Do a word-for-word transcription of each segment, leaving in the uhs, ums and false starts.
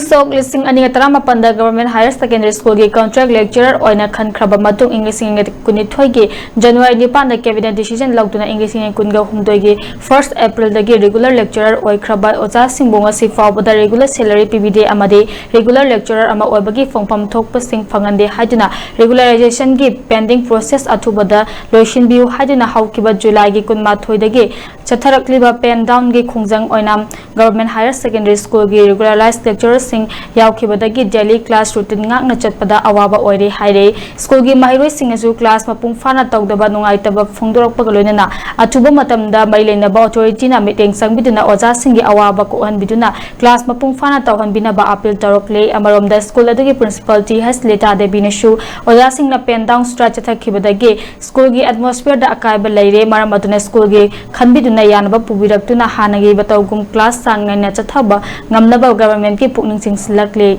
ꯁꯣꯛ ꯂꯤꯁꯤꯡ ꯑꯅꯤꯒ ꯇꯔꯥꯃꯥꯄꯟꯗ Government Higher Secondary Schoolꯒꯤ contract lecturer ꯑꯣꯏꯅ ꯈꯟꯈ꯭ꯔꯕ ꯃꯇꯨꯡ, ꯏꯪ ꯂꯤꯁꯤꯡ ꯑꯅꯤꯒ ꯀꯨꯟꯅꯤꯊꯣꯏꯒꯤ January ꯅꯤꯄꯥꯟꯗ cabinet decision ꯂꯧꯗꯨꯅ ꯏꯪ ꯂꯤꯁꯤꯡ ꯑꯅꯤ ꯀꯨꯟꯒ ꯍꯨꯝꯗꯣꯏꯒꯤ first Aprilꯗꯒꯤ regular lecturer ꯑꯣꯏꯈ꯭ꯔꯕ ꯑꯣꯖꯥꯁꯤꯡꯕꯨ ꯉꯁꯤ ꯐꯥꯎꯕꯗ regular salary ꯄꯤꯕꯤꯗꯦ ꯑꯃꯗꯤ regular lecturer ꯑꯃ ꯑꯣꯏꯕꯒꯤ ꯐꯪꯐꯝ ꯊꯣꯛꯄꯁꯤꯡ ꯐꯪꯍꯟꯗꯦ ꯍꯥꯏꯗꯨꯅ regularization ꯒꯤ pending process ꯑꯊꯨꯕꯗ ꯂꯣꯏꯁꯤꯟꯕꯤꯌꯨ ꯍꯥꯏꯗꯨꯅ ꯍꯧꯈꯤꯕ Julyꯒꯤ ꯀꯨꯟꯃꯥꯊꯣꯏꯗꯒꯤ ꯆꯠꯊꯔꯛꯂꯤꯕ pen downꯒꯤ ꯈꯣꯡꯖꯪ ꯑꯣꯏꯅ Government Higher Secondary Schoolꯒꯤ regularized lecturerꯁꯤꯡ ꯌꯥꯎꯈꯤꯕꯗꯒꯤ daily class routine ꯉꯥꯛꯅ ꯆꯠꯄꯗ ꯑꯋꯥꯕ ꯑꯣꯏꯔꯦ ꯍꯥꯏꯔꯦ꯫ Schoolꯒꯤ ꯃꯍꯩꯔꯣꯏꯁꯤꯡꯅꯁꯨ class ꯃꯄꯨꯡ ꯐꯥꯅ ꯇꯧꯗꯕ ꯅꯨꯡꯉꯥꯏꯇꯕ ꯐꯣꯡꯗꯣꯔꯛꯄꯒ ꯂꯣꯏꯅꯅ ꯑꯊꯨꯕ ꯃꯇꯝꯗ ꯃꯔꯤ ꯂꯩꯅꯕ authorityꯅ ꯃꯤꯠꯌꯦꯡ ꯆꯪꯕꯤꯗꯨꯅ ꯑꯣꯖꯥꯁꯤꯡꯒꯤ ꯑꯋꯥꯕ ꯀꯣꯛꯍꯟꯕꯤꯗꯨꯅ class ꯃꯄꯨꯡ ꯐꯥꯅ ꯇꯧꯍꯟꯕꯤꯅꯕ appeal ꯇꯧꯔꯛꯂꯦ꯫ ꯑꯃꯔꯣꯝꯗ school ꯑꯗꯨꯒꯤ principal ꯇꯤ ꯍꯩꯆ ꯂꯤꯇꯥ ꯗꯦꯕꯤꯅꯁꯨ ꯑꯣꯖꯥꯁꯤꯡꯅ pen down strike ꯆꯠꯊꯈꯤꯕꯗꯒꯤ schoolꯒꯤ atmosphereꯗ ꯑꯀꯥꯏꯕ ꯂꯩꯔꯦ꯫ ꯃꯔꯝ ꯑꯗꯨꯅ schoolꯒꯤ ꯈꯟꯕꯤꯗꯨꯅ ꯌꯥꯅꯕ ꯄꯨꯕꯤꯔꯛꯇꯨꯅ ꯍꯥꯟꯅꯒꯤ ꯃꯇꯧꯒꯨꯝ class ꯆꯥꯡ ꯅꯥꯏꯅ ꯆꯠꯊꯕ ꯉꯝꯅꯕ governmentꯀꯤ ꯄꯨꯛꯅꯤꯡ ꯆꯤꯡꯁꯤꯜꯂꯛꯂꯤ꯫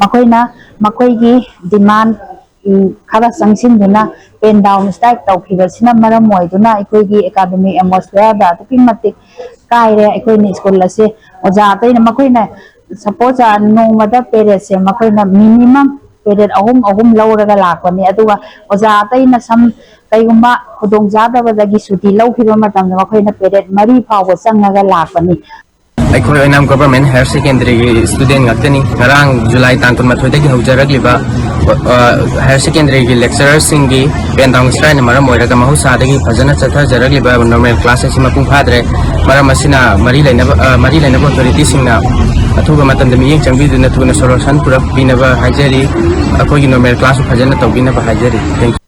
ꯃꯈꯣꯏꯅ ꯃꯈꯣꯏꯒꯤ demand, ꯎꯝ, ꯈꯔ ꯆꯪꯁꯤꯟꯗꯨꯅ pen down strike ꯇꯧꯈꯤꯕꯁꯤꯅ ꯃꯔꯝ ꯑꯣꯏꯗꯨꯅ ꯑꯩꯈꯣꯏꯒꯤ academic atmosphereꯗ ꯑꯗꯨꯛꯀꯤ ꯃꯇꯤꯛ ꯀꯥꯏꯔꯦ꯫ ꯑꯩꯈꯣꯏꯅ school ꯑꯁꯦ ꯑꯣꯖꯥ ꯑꯇꯩꯅ ꯃꯈꯣꯏꯅ suppose ꯅꯣꯡꯃꯗ periodꯁꯦ ꯃꯈꯣꯏꯅ minimum period ꯑꯍꯨꯝ ꯑꯍꯨꯝ ꯂꯧꯔꯒ ꯂꯥꯛꯄꯅꯤ꯫ ꯑꯗꯨꯒ ꯑꯣꯖꯥ ꯑꯇꯩꯅ ꯁꯝ ꯀꯩꯒꯨꯝꯕ ꯈꯨꯗꯣꯡꯆꯥꯗꯕꯗꯒꯤ ꯁꯨꯇꯤ ꯂꯧꯈꯤꯕ ꯃꯇꯝꯗ ꯃꯈꯣꯏꯅ period ꯃꯔꯤ ꯐꯥꯎꯕ ꯆꯪꯉꯒ ꯂꯥꯛꯄꯅꯤ꯫ ꯑꯩꯈꯣꯏ ꯑꯣꯏꯅꯥꯝ Government Higher Secondaryꯒꯤ student ꯉꯥꯛꯇꯅꯤ꯫ ꯉꯔꯥꯡ July ꯇꯥꯡ ꯀꯨꯟꯃꯥꯊꯣꯏꯗꯒꯤ ꯍꯧꯖꯔꯛꯂꯤꯕ, ꯑ, higher secondary lecturerꯁꯤꯡꯒꯤ pen down strikeꯅ ꯃꯔꯝ ꯑꯣꯏꯔꯒ ꯃꯍꯧꯁꯥꯗꯒꯤ ꯐꯖꯅ ꯆꯠꯊꯖꯔꯛꯂꯤꯕ normal class ꯑꯁꯤ ꯃꯄꯨꯡ ꯐꯥꯗ꯭ꯔꯦ꯫ ꯃꯔꯝ ꯑꯁꯤꯅ ꯃꯔꯤ ꯂꯩꯅꯕ, ꯑ, ꯃꯔꯤ ꯂꯩꯅꯕ authorityꯁꯤꯡꯅ ꯑꯊꯨꯕ ꯃꯇꯝꯗ ꯃꯤꯠꯌꯦꯡ ꯆꯪꯕꯤꯗꯨꯅ ꯊꯨꯅ solution ꯄꯨꯔꯛꯄꯤꯅꯕ ꯍꯥꯏꯖꯔꯤ꯫ ꯑꯩꯈꯣꯏꯒꯤ normal class ꯐꯖꯅ ꯇꯧꯕꯤꯅꯕ ꯍꯥꯏꯖꯔꯤ꯫ Thank you꯫